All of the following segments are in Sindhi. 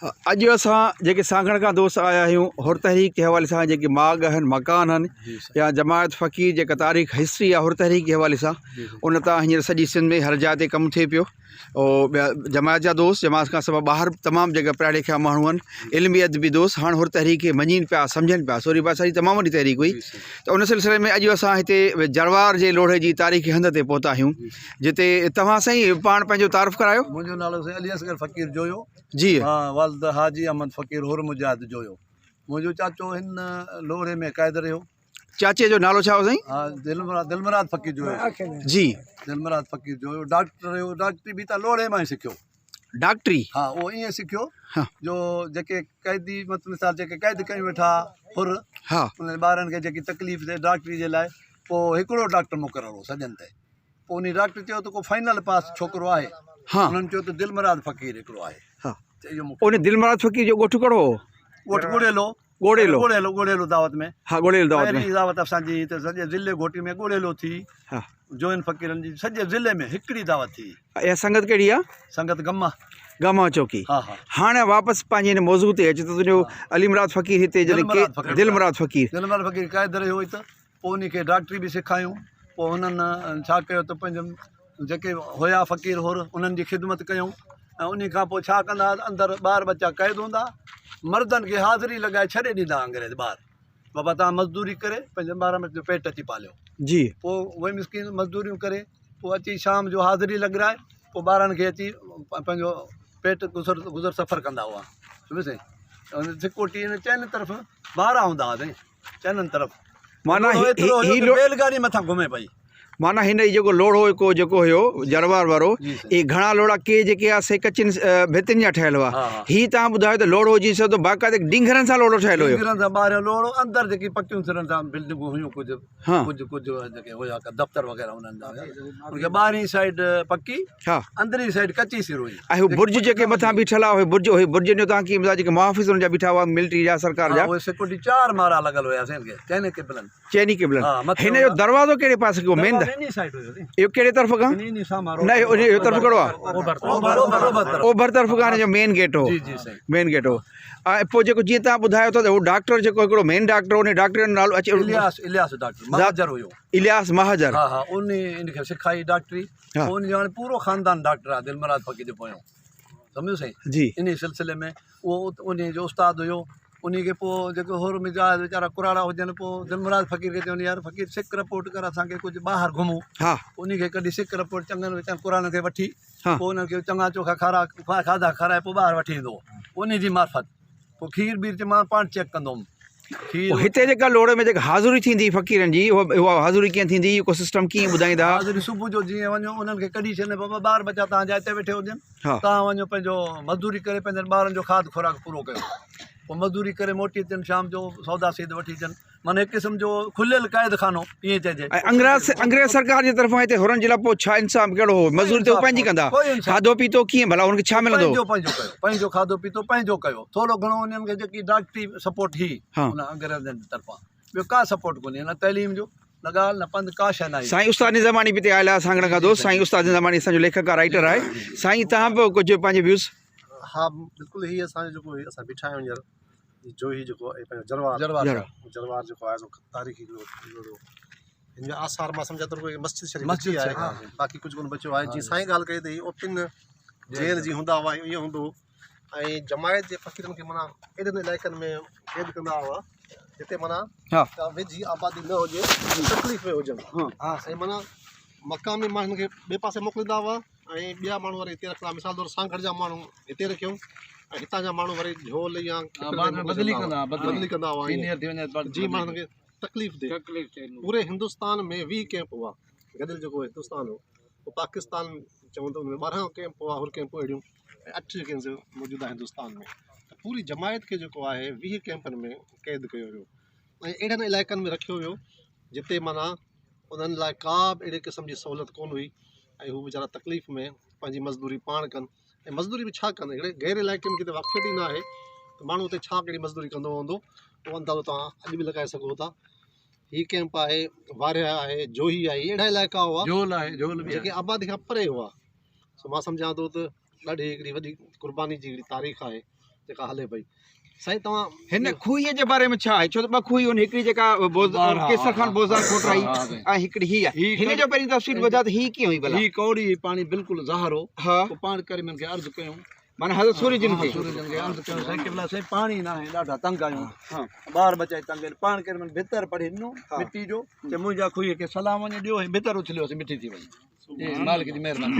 اڄ اسان جيڪي سانگهڙ کان دوست آيا آهيون حر تحريڪ جي حوالي سان جيڪي ماڳ آهن مڪان آهن يا جماعت فقير جيڪا تاريخ هسٽري آهي حر تحريڪ جي حوالي سان ان تان هينئر سڄي سنڌ ۾ هر جاء تي ڪم ٿئي پيو او ٻيا جماعت جا دوست جماعت کان سواء ٻاهر به تمام جيڪا پڙهيا لکيا ماڻهو آهن علمي ادبي دوست هاڻ حر تحريڪ کي مڃين پيا سمجهن پيا سوري بادشاهي تمام وڏي تحريڪ هئي ته ان سلسلي ۾ اڄ اسان هتي جروار جي لوڙهي جي تاريخي هنڌ تي پهتا آهيون جتي توهان سائين پاڻ پنهنجو تعارف ڪرايو. منهنجو نالو سائين علي اصغر فقير جويو. جي. مان والد حاجي احمد فقير حر مجاهد جويو. منهنجو چاچو هن لوڙهي ۾ قيد رهيو. چاچي جو نالو ڇا هو سائين؟ ها دلمراد دلمراد فقير جويو. جي. دلمراد فقير جويو ڊاڪٽر رهيو ڊاڪٽري به هتان لوڙهي مان ئي سکيو. ڊاڪٽري؟ ها اهو ائين سکيو جو جيڪي قيدي مطلب مثال جيڪي قيد ڪيون ويٺا حر ها انهن ٻارن کي جيڪي تڪليف ٿئي ڊاڪٽري جي لاء پوء هڪڙو ڊاڪٽر مقرر هو سڄن تي. پوء انهي ڊاڪٽر چيو ته ڪو فائنل پاس ڇوڪرو آهي؟ ها. انهن چيو ته دلمراد فقير هڪڙو آهي. ها. ته اهو مون کي. انهي دلمراد فقير جو ڳوٺ ڪهڙو هو؟ ڳوٺ ڳوڙهيلو. ڳوڙهيلو. ڳوڙهيلو ڳوڙهيلو دعوت ۾. ها ڳوڙهيلو دعوت ۾. پهرين دعوت اسان جي هتي سڄي ضلعي گهوٽي ۾ ڳوڙهيلو ٿي. ها. جوين فقيرن جي سڄي ضلعي ۾ هڪڙي دعوت ٿي. اها سنگت ڪهڙي آ؟ سنگت گما. گما چوڪي. ها ها. هاڻي واپس پنهنجي هن موضوع تي اچ ته تنهنجو علي مراد فقير هتي جڏهن دلمراد فقير. دلمراد فقير قائد رهيو هت. پوء انهي کي ڊاڪٽري به سکايون. پوء هنن ڇا ڪيو ته پنهنجن جيڪي هيا فقير حر انهن جي خدمت ڪيائون ۽ انهي کان پوء ڇا ڪندا هئا ته اندر ٻار ٻچا قيد هوندا مردن کي حاضري لڳائي ڇڏي ڏيندا هئا انگريز ٻار بابا توهان مزدوري ڪري پنهنجن ٻارن ٻچن جو پيٽ اچي پاليو جي پوء اهي مسڪين مزدوريون ڪري پوء اچي شام جو حاضري لڳرائي پوء ٻارن کي اچي پنهنجو پيٽ گذر گذر سفر ڪندا هئا سمجهيو سائين سڪوٽي چئن طرف ٻارا هوندا هئا سائين چئنن طرف معنيٰ هي بيل گاڏي مٿان گهمي پئي. معنيٰ هن هي جيڪو لوڙهو هڪ جيڪو هيو جروار وارو اهي گهڻا لوڙها ڪي جيڪي آ سي ڪچين ڀتين جا ٺهيل هئا هي توهان ٻڌايو ته لوڙهو جي سو ته باقاعده ڊينگهرن سان لوڙهو ٺهيل هيو. ڊينگهرن سان ٻاهريون لوڙهو اندر جيڪي پڪيون سرن سان بلڊنگون هيون ڪجهه ڪجهه ڪجهه جيڪي هيا دفتر وغيره انهن جا هيا ان کي ٻاهرين سائيڊ پڪي اندرين سائيڊ ڪچي سر هئي. ۽ هو برج جيڪي مٿان بيٺل آ اهي برج اهي برجن جو توهان ڪيئن ٻڌايو جيڪي محافظ انهن جا بيٺا هئا ملٽري جا سرڪار جا. ها اهي سيڪيورٽي چار مارا لڳل هيا سين کي چئني قبلن. چئني قبلن هن جو دروازو ڪهڙي پاسي کان مين اهو ڪهڙي طرف کان نه اهو طرف ڪهڙو آ اوڀر طرف کان هن جو مين گيٽ هو مين گيٽ هو ۽ پوء جيڪو جيئن توهان ٻڌايو ٿا ته هو ڊاڪٽر جيڪو هڪڙو مين ڊاڪٽر هو ان ڊاڪٽر جو نالو اچي الياس الياس ڊاڪٽر مهاجر هيو الياس مهاجر ها ها ان ان کي سکائي ڊاڪٽري پوء ان جو هاڻي پورو خاندان ڊاڪٽر آهي دلمراد فقير جو پويون سمجهيو سائين جي انهي سلسلي ۾ اهو انهي جو استاد هيو انهي کي پوء جيڪو حر مزاج ويچارا ڪراڙا هجن پوء دلمراد فقير کي چون يار فقير سڪ رپورٽ ڪر اسان کي ڪجهه ٻاهر گهمون ها انهي کي ڪڍي سڪ رپورٽ چڱن ويچارن ڪراڙن کي وٺي ها پوء انهن کي چڱا چوکا کارا کاڌا کارائي پوء ٻاهر وٺي ايندو هو انهي جي معرفت پوء کير ٻير چي مان پاڻ چيڪ ڪندو هوم کير هتي جيڪا لوڙهه ۾ جيڪا حاضري ٿيندي فقيرن جي اها حاضري ڪيئن ٿيندي اهو سسٽم ڪيئن ٻڌائيندا حاضري صبح جو جيئن وڃو انهن کي ڪڍي ڇڏين بابا ٻار ٻچا توهان جا هتي ويٺي هجن توهان وڃو پنهنجو مزدوري ڪري پنهنجن ٻارن جو کاڌ خوراڪ پورو ڪيو پوء مزدوري ڪري موٽي اچن شام جو سودا سيد وٺي اچن معنيٰ هڪ قسم جو کليل قيد خانو ائين چئجي. ۽ انگريز انگريز سرڪار جي طرفان هتي حرن جي لاء پوء ڇا انصاف ڪهڙو هو؟ مزدوري ته هو پنهنجي ڪندا، کاڌو پيتو ڪيئن ڀلا هن کي ڇا ملندو؟ پنهنجو پنهنجو ڪيو، پنهنجو کاڌو پيتو پنهنجو ڪيو، ٿورو گهڻو انهن کي جيڪي ڊاڪٽري سپورٽ هئي ان انگريزن جي طرفان، ٻيو ڪا سپورٽ ڪونهي نه تعليم جو نه ڳالهه نه پنڌ ڪا شيء نه آئي. سائين استاد نظاماڻي به هتي آيل آهي سانگهڙ کان دوست سائين استاد نظاماڻي اسان جو ليکڪ آهي رائيٽر آهي سائين توهان به ڪجهه پنهنجي ويوز. ها بلڪل هي اسان جو جيڪو اسان بيٺا آهيون هينئر جوهي جيڪو آهي پنهنجو جروار جروار جروار جيڪو آهي سو تاريخي هڪڙو هن جا آثار مان سمجهان ٿو رڳو مسجد شريف مسجد بچي آهي باقي ڪجهه ڪونه بچيو آهي جيئن سائين ڳالهه ڪئي ته هي اوپن جيل جي هوندا هئا ائين هوندو هو ۽ جماعت جي فقيرن کي معنيٰ اهڙن علائقن ۾ قيد ڪندا هئا جتي معنيٰ ڪا ويجهي آبادي نه هجي تڪليف ۾ هجن ۽ معنيٰ مقامي ماڻهن کي ٻئي پاسي موڪليندا هئا ۽ ٻيا ماڻهو وري هتي رکندا مثال طور سانگهڙ جا ماڻهو هتي رکيو ۽ هتان جا ماڻهو وري جهول يا بدلي ڪندا بدلي ڪندا هئا جي ماڻهن کي تڪليف ٿئي پوري هندستان ۾ 20 ڪيمپ هئا گڏيل جيڪو هندستان هو پوء پاڪستان چون ته ان ۾ 12 ڪيمپ هئا هر ڪيمپ اهڙيون ۽ اٺ جيڪي موجوده هندستان ۾ ته پوري جماعت کي جيڪو آهي 20 ڪيمپن ۾ قيد ڪيو ويو ۽ اهڙن علائقن ۾ رکيو ويو جتي معنيٰ انهن لاء ڪا به اهڙي قسم جي سهولت ڪونه هئي ۽ هو ويچارا تڪليف ۾ پنهنجي مزدوري پاڻ ڪن ۽ مزدوري به ڇا ڪن هڪڙي غير علائقي ۾ جتي واقفيت ئي نه آهي ته ماڻهو اتي ڇا ڪهڙي مزدوري ڪندو هوندو اهو اندازو توهان اڄ به لڳائي سگهو ٿا هي ڪئمپ آهي واريا آهي جوهي آهي اهڙا علائقا هئا جهول آهي جهول به جيڪي آبادي کان پري هئا سو مان سمجهان ٿو ته ڏاڍي هڪڙي وڏي قرباني جي هڪڙي تاريخ آهي. جيڪا هلي پئي. سائين توهان هن کوهيء جي باري ۾ ڇا آهي؟ ڇو ته ٻه کوهيون آهن، هڪڙي جيڪا قيصر خان بوزار کوٽرائي ۽ هڪڙي هي آهي. هن جو پهرين تفصيل ٻڌاء ته هي ڪيئن هئي ڀلا؟ هي ڪوڙي هي پاڻي بلڪل زهر هو. پوء پاڻ ڪري من کي عرض ڪيون. معنيٰ حضرت سوري جن کي. سوري جن کي عرض ڪيون سائين قبلا سائين پاڻي ناهي ڏاڍا تنگ آهيون. ٻار ٻچا ئي تنگ آهن. پاڻ ڪري من ڀتر پڙهي ڏنو مٽي جو چي منهنجا کوهيء کي سلام وڃي ڏيو هي ڀتر اڇليو سي مٺي ٿي وئي. مالڪ جي مهرباني.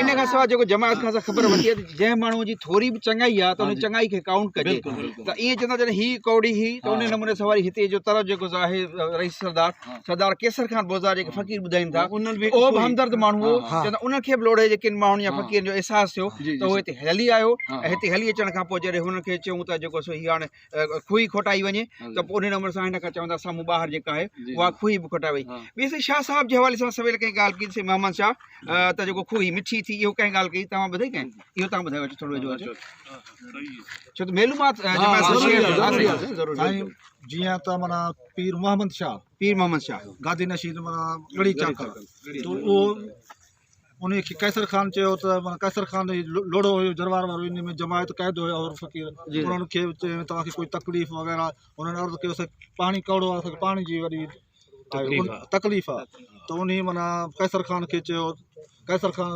ان کان سواء جيڪو جماعت کان اسان خبر ورتي آهي ته جنهن ماڻهو جي ٿوري به چڱائي آهي ته ان چڱائي کي ڪائونٽ ڪجي ته ائين چوندا جڏهن هي ڪوڙي هئي ته ان نموني سان وري هتي جو طرف جيڪو آهي رئيس سردار سردار قيصر خان بوزار جيڪي فقير ٻڌائين ٿا اهو به همدرد ماڻهو هو چوندا انهن کي به لوڙهي جي ڪن ماڻهن يا فقيرن جو احساس ٿيو ته هو هتي هلي آيو ۽ هتي هلي اچڻ کان پوء جڏهن هنن کي چيون ته جيڪو سو هي هاڻي کوهي کوٽائي وڃي ته پوء ان نموني سان هن کان چوندا سامهون ٻاهر جيڪا آهي اها کوهي به کوٽائي وئي ٻي سائين شاهه صاحب جي حوالي سان سويل ڪنهن ڳالهه ڪئي سائين محمد شاهه ته جيڪو کوهي مٺي ٿي اهو ڪنهن ڳالهه ڪئي توهان ٻڌائي ڪنهن اهو توهان ٻڌايو اچو ٿورو ويجهو اچو ڇو ته معلومات سائين جيئن ته معنيٰ پير محمد شاهه پير محمد شاهه گادي نشين معنيٰ ڳڙهي چاڪر تو اهو انهي کي قيصر خان چيو ته معنيٰ قيصر خان هي لوڙهو هيو جروار وارو ان ۾ جماعت قيد هيا اور فقير انهن کي چيو توهان کي ڪوئي تڪليف وغيره انهن عرض ڪيو سائين پاڻي ڪؤڙو آهي اسان کي پاڻي جي وڏي تڪليف آهي ته انهي معنيٰ قيصر خان کي چيو قيصر خان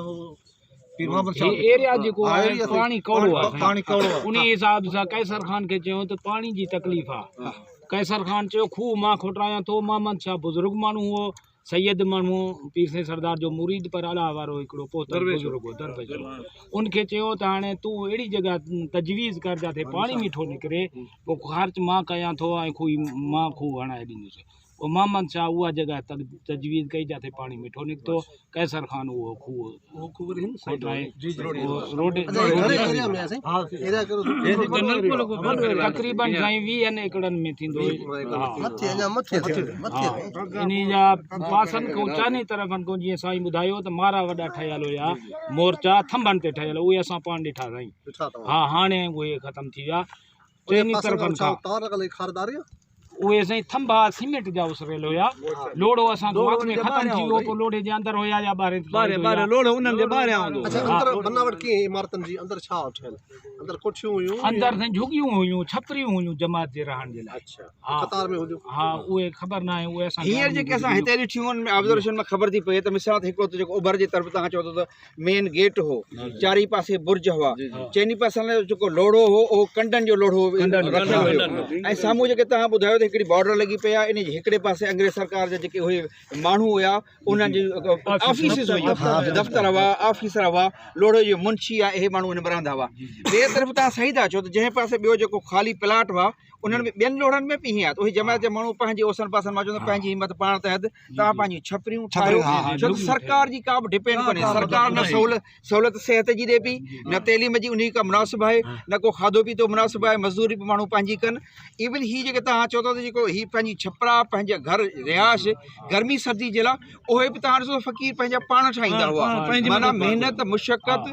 پير محمد شاهه هي ايريا جيڪو آهي پاڻي ڪؤڙو آهي پاڻي ڪؤڙو آهي انهي حساب سان قيصر خان کي چيو ته پاڻي جي تڪليف آهي قيصر خان چيو کوهه مان کوٽرايان ٿو محمد شاهه بزرگ ماڻهو هو سيد ماڻهو پير سائين سردار جو مريد پر الله وارو هڪڙو پهتل بزرگ هو درويش هو ان کي چيو ته هاڻي تون اهڙي جڳهه تجويز ڪر جاٿي پاڻي مٺو نڪري پوء خرچ مان ڪيان ٿو ۽ کوهي مان کوهه هڻائي ڏيندس پوء محمد شاهه اها جڳهه تجويز ڪئي جاٿي پاڻي مٺو نڪتو قيصر خان اهو کوهه کوٽرائي روڊ تقريبن سائين ويهن ايڪڙن ۾ ٿيندو انهي جا پاسن کان چئني طرفن کان جيئن سائين ٻڌايو ته مارا وڏا ٺهيل هيا مورچا ٿنڀن تي ٺهيل اهي اسان پاڻ ڏٺا سائين ها هاڻي اهي ختم ٿي ويا چئني طرفن کان اهي سائين ٿنڀا سيمينٽ جا اسريل هيا لوڙهو اسان کان اڳ ۾ ختم ٿي ويو پوء لوڙهي جي اندر هيا يا ٻاهرين ٻاهرين لوڙهو انهن جي ٻاهريان هوندو اڇا اندر بناوٽ ڪيئن عمارتن جي اندر ڇا ٺهيل اندر ڪوٺيون هيون اندر سائين جهڳيون هيون ڇپريون هيون جماعت جي رهڻ جي لاء اڇا قطار ۾ هونديون ها اهي خبر ناهي اهي اسان هينئر جيڪي اسان هتي ڏٺيون ان ۾ آبزرويشن مان خبر ٿي پئي ته مثال هڪڙو ته جيڪو اوڀر جي طرف توهان چئو ٿا ته مين گيٽ هو چارئي پاسي برج هئا چئني پاسن جيڪو لوڙهو هو اهو ڪنڊن جو لوڙهو رکيل هيو ۽ سامهون جيڪي توهان ٻڌايو ته هڪڙي بارڊر لڳي پئي آهي ان جي هڪڙي پاسي انگريز سرڪار جا جيڪي اهي ماڻهو هيا انهن جي آفيسز هيون دفتر هئا آفيسر هئا لوڙهي جو منشي يا اهي ماڻهو ان ۾ رهندا هئا ٻئي طرف توهان صحيح ٿا چئو ته جنهن پاسي ٻيو جيڪو خالي پلاٽ هئا انهن ۾ ٻين لوڙهن ۾ به ائين آهي ته اهي جماعت جا ماڻهو پنهنجي اوسن پاسن مان چوندا پنهنجي همت پاڻ تحت توهان پنهنجون ڇپريون ٺاهيو ڇو ته سرڪار جي ڪا به ڊپينڊ ڪونهي سرڪار نه سهولت صحت جي ڏي پئي نه تعليم جي انهي ڪا مناسب آهي نه ڪو کاڌو پيتو مناسب آهي مزدوري به ماڻهو پنهنجي ڪن ايون هي جيڪي توهان چئو ٿا ته جيڪو هي پنهنجي ڇپرا پنهنجا گهر رهائش گرمي سردي جي لاء اهي به توهان ڏسو فقير پنهنجا پاڻ ٺاهيندا هئا معنيٰ محنت مشقت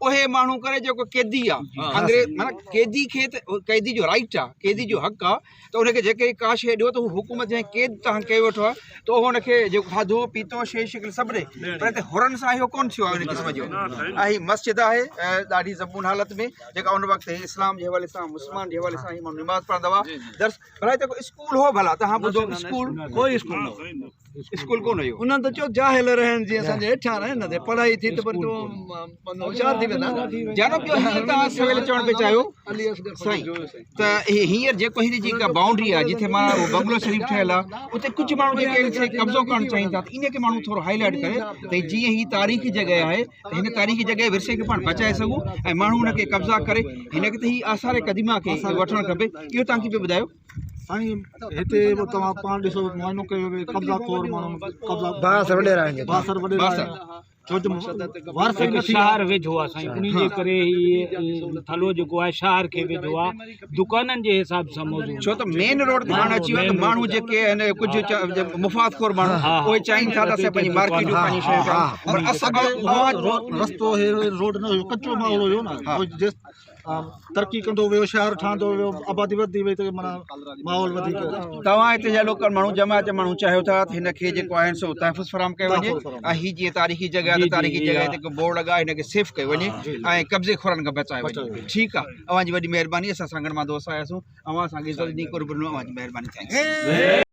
اهي ماڻهو ڪري جيڪو قيدي آ انگريز معنيٰ قيدي کي ته قيدي جو رائيٽ آ قيدي جو حق آ ته ان کي جيڪي ڪا شيء ڏيو ته هو حڪومت جنهن قيد تان ڪيو ويٺو آ ته اهو ان کي جيڪو کاڌو پيتو شيء شڪل سڀ ڏي پر هتي حرن سان اهو ڪونه ٿيو آ ان قسم جو ۽ هي مسجد آهي ڏاڍي زبون حالت ۾ جيڪا ان وقت هي اسلام جي حوالي سان مسلمان جي حوالي سان هي ماڻهو نماز پڙهندا هئا درس ڀلا هتي ڪو اسڪول هو ڀلا تهان ٻڌو اسڪول ڪوئي اسڪول نه هو اسڪول ڪونه هيو. انهن ته چيو جاهل رهن جيئن اسان جي هيٺيان رهن نه پڙهائي ٿي ته پر هوشيار ٿي ويندا نه. جانو پيو هينئر توهان سويل چوڻ پئي چاهيو سائين ته هينئر جيڪو هن جي جيڪا بائونڊري آهي جتي معنيٰ اهو بنگلو شريف ٺهيل آهي اتي ڪجهه ماڻهو جيڪي آهن سي قبضو ڪرڻ چاهين ٿا ته ان کي ماڻهو ٿورو هائي لائيٽ ڪري ته جيئن هي تاريخي جڳهه آهي ته هن تاريخي جڳهه ورثي کي پاڻ بچائي سگهون ۽ ماڻهو ان کي قبضا ڪري هن کي ته هي آثار قديمه کي وٺڻ کپي اهو توهان کي پيو ٻڌايو. سائين هتي به توهان پاڻ ڏسو معائنو ڪيو ويو قبضا خور ماڻهن قبضا بااثر وڏيرا آهن بااثر وڏيرا آهن ڇو جو وارث هڪ شهر ويجهو آهي سائين انهي جي ڪري هي ٿلهو جيڪو آهي شهر کي ويجهو آهي دڪانن جي حساب سان موزون ڇو ته مين روڊ تي هاڻ اچي ويو ته ماڻهو جيڪي آهن ڪجهه مفاد خور ماڻهو اهي چاهين ٿا ته اسان پنهنجي مارڪيٽون پنهنجي شيون ڪيون پر اسان رستو هي روڊ نه هيو ڪچو ماحول هيو نه ترقي ڪندو ويو شهر ٺهندو ويو آبادي وڌندي وئي ته معنيٰ ماحول وڌيڪ توهان هتي جا لوڪل ماڻهو جماعت جا ماڻهو چاهيو ٿا ته هن کي جيڪو آهي سو تحفظ فراهم ڪيو وڃي ۽ هي جيئن تاريخي جڳهه ويا ته تاريخي جڳهه تي ڪو بورڊ لڳائي هن کي سيف ڪيو وڃي ۽ قبضي خورن کان بچايو وڃي ٺيڪ آ اوهان جي وڏي مهرباني اسان سانگهڙ مان دوست آياسون اوهان اسان کي عزت ڏني قرب ڏنو اوهان جي مهرباني thanks.